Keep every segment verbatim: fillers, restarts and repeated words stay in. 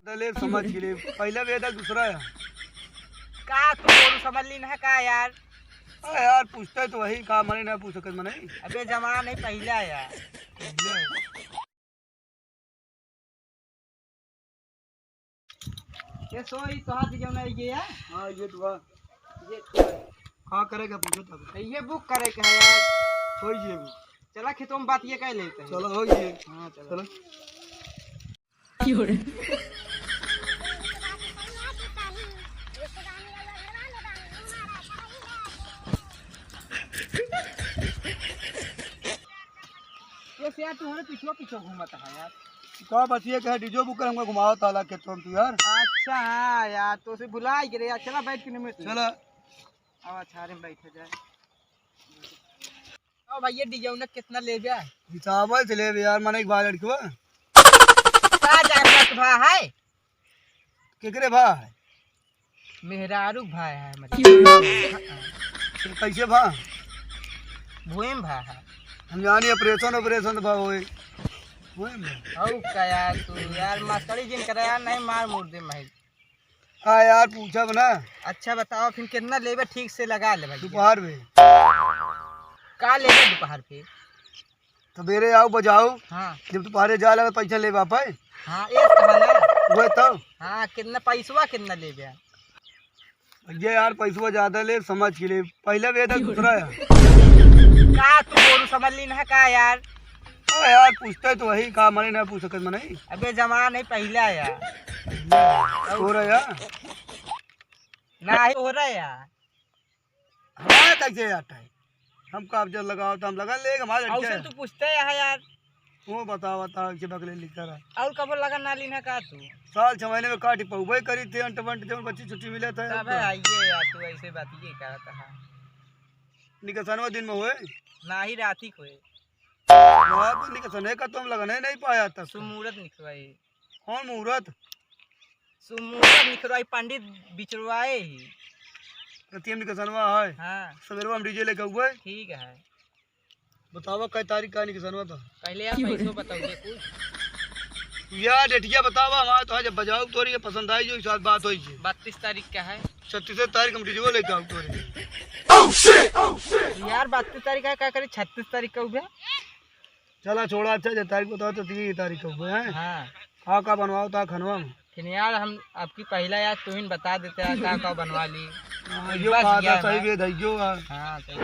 ले समझ के लिए, पहला वेद है, दूसरा है। का तू गोरू समझ ली ना का यार? अरे यार, पूछते तो वही का, मने ना पूछ सकत मने। अबे जमाना नहीं, पहला यार। ये सो, ई तोहार दिजौना आई गया? हाँ, ये तो बा। ये का करे का पूछो तब। तो ये बुक करे के है यार। हो ये बुक। चला खेतों में बात ये कह लेते हैं। चलो, हो ये। हाँ, चलो। चलो। ये से यार, तू हमारे पीछे पीछे घूमत है यार। का बचिए कहे, डीजो बुक कर हमको घुमाओ ताला के तुम तू यार। अच्छा, हाँ यार, तो उसे भुला ही गए यार। चला बैठ के निमेट ले। चला। अब अच्छा रे बैठ जाए। अब भैया, डीजो ने कितना ले गया? हिसाब से ले यार, माने एक बार लड़की बा। का जानत भा है? केकरे भा है? मेहरारू भा है हमारे। तो कैसे भा? भुइम भा है। हम जानी ऑपरेशन, ऑपरेशन भा होए। भुइम भा। हऊ का यार तू, यार मस्करी जिन करे यार, नहीं मार मुर्दे में। हाँ यार, पूछब ना। अच्छा बताओ फिर कितना लेबे, ठीक से लगा ले भाई। दोपहर में। का लेबे दोपहर पे? सवेरे आओ, बजाओ। हाँ। जब दोपहरे जा लगे, पैसा लेबा पाए। हाँ, एक तो है ना। वही तो। हाँ, कितना पैसवा कितना लेबे? ये यार, पैसवा ज्यादा ले, समझ के लिए। पहला वेद है, दूसरा है। का तू गोरू समझ ली ना का यार? अरे यार, पूछते तो वही का, मने ना पूछ सकत मने। अबे जमाना नहीं, पहला यार। हो रहा यार। ना ही हो रहा यार। हमारा कैसे आता है? हम कागजात लगाओ तो हम लगन लेके हमारे और लड़के से हैं। तू पूछते है यार। वो बताओ, बताओ, कि बगले लिखा रहा। और कबो लगन ना लीन है का तू? साल छह महीने में काटी पौबे करी थे, अंट बंट जौन बच्ची छुट्टी मिले थे। तब है, आइए यार, तू ऐसे बात ये कहता है। निकसनवा दिन में होए? ना ही राती को है। बाप निकसने का तुम लगने नहीं पाया तक। सुमूरत निकलवाई। कौन मुहूर्त? सुमुहूर्त निकरवाई, पंडित बिचरवाए ही। रतिया में निकसनवा है। हाँ। सवेरवा हम डीजे लेके हुए। ठीक है। बतावा कै तारीख का निकसनवा था? पहले आप पैसो बताओगे कुछ। यार डेटिया बतावा, हमारे तो जब बजाओ तोरी के पसंद आई जो साथ बात होई छे। बत्तीस तारीख का है। छत्तीस तारीख हम डीजे लेके आओ तोरी। यार बत्तीस तारीख का क्या करे, छत्तीस तारीख का हुआ। चला छोड़ा, अच्छा, जे तारीख बताओ तो तीन तारीख को हुए हैं। हाँ। का का बनवाओ था खनवा में? फिर यार हम आपकी पहला यार तू ही बता देते हैं का का बनवा ली। हाँ, यो बस बात गया है, सही ना? बेद है, यो है। हाँ, सही।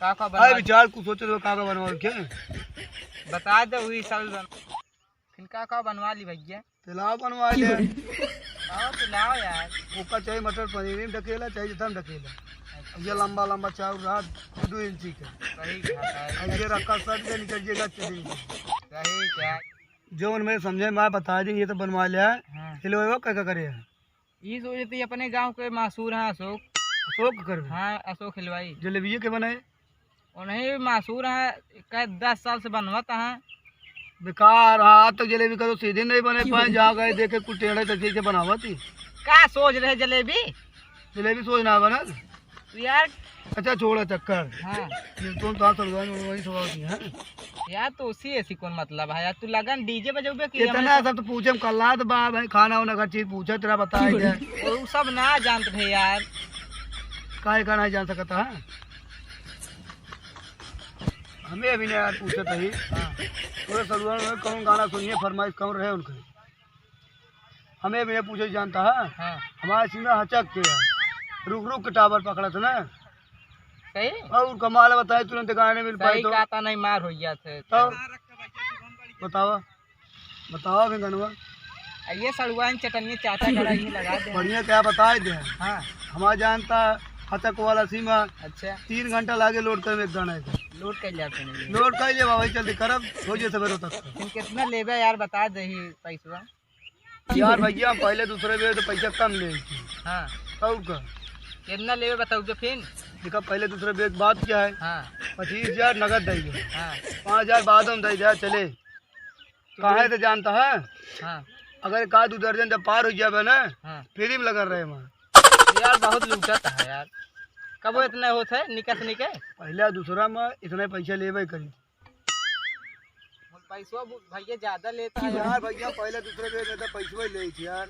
का का अरे बनवा विचार कुछ सोचे तो का का बनवाओ के? बता दे वही सब बन-, फिर का का बनवा ली भैया? पुलाव बनवा ले। आओ पुलाव यार। ओका चाहे मटर पनीर में ढकेला, चाहे जितना ढकेला। अच्छा। ये लंबा लंबा चाउर रहा, दो इंची का। सही बात है। और ये रखा सट के निकल जाएगा चटनी। सही क्या? जो उनमें समझे मैं बता देंगे, ये तो बनवा लिया है। हाँ। हिलवे वो क्या क्या करे है? ई सोचते अपने गांव के मशहूर हैं अशोक। अशोक कर दे। हाँ, अशोक हिलवाई। जलेबिये के बनाए? उन्हें भी मशहूर हैं, कह दस साल से बनवत हैं। बेकार, हाँ, आज तक जलेबी का तो सीधे नहीं बने पाए, जहाँ गए देखे कुल टेढ़े तरीके से बनावत ही। का सोच रहे जलेबी? जलेबी सोच ना बनल। तो यार। अच्छा, छोड़ा चक्कर। हाँ। ये तुम तो हाथ सलवान उड़वान सवाल की, हाँ? यार, तो उसी ऐसी कौन मतलब है यार? तू लगन डीजे बजौबे कि इतना हमें सब तो पूछे, हम कल्लात बा भाई, खाना वाना का चीज पूछे, तेरा बताए जाए। वो सब ना जानत है यार। काहे का नहीं जान सकता है? हमें अभी नहीं यार पूछत है। हाँ। पूरे सलवान में कौन गाना सुनिए, फरमाइश कौन रहे उनके? हमें भी नहीं पूछे जानता है। हाँ। हमारे सीना हचक के है। रुक रुक के टावर पकड़त ना। सही? और कमाल बताए, तुरंत गाने मिल पाए सही तो। कहता नहीं, मार हो गया थे। तो बतावा, बतावा भी गनवा। आ ये सड़ुआइन चटनिया चाचा करा ये लगा दे। बढ़िया क्या बताए दे। हाँ। हमारा जानता हचक वाला सीमा। अच्छा। तीन घंटा लागे लोड करे में एक गाना है। लोड कर जाते नहीं। लोड कर ले बाबा, जल्दी करब, हो जाए सवेरे तक। तुम कितना लेबे यार, बता दे ही पैसवा। यार भैया, हम पहले दूसरे बेर तो पैसा कम ले थी। हाँ। और का? कितना लेबे बताओ तो फिर। देखा, पहले दूसरे बेर बात क्या है? हाँ। पच्चीस हजार नगद देंगे। हाँ। पाँच हजार बाद में दे दिया, चले। तो काहे फिर? तो जानता है? हाँ। अगर एक आध दो दर्जन जब पार हो जावे ना, हाँ। फ्री में लगल रहे वहाँ। यार बहुत लूटत है यार। कबो इतना होत है, निकस निके। पहले दूसरा में इतने पैसे लेबे करी। पैसवा भैया ज्यादा लेता है यार। भैया, पहले दूसरे बेर में तो पैसवा ही लेत ही यार।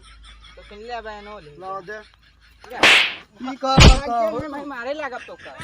तो किन ले अब एनो ले। लाओ दे। ले। ठीक है, बताओ। भाई, मारे लागब तो का।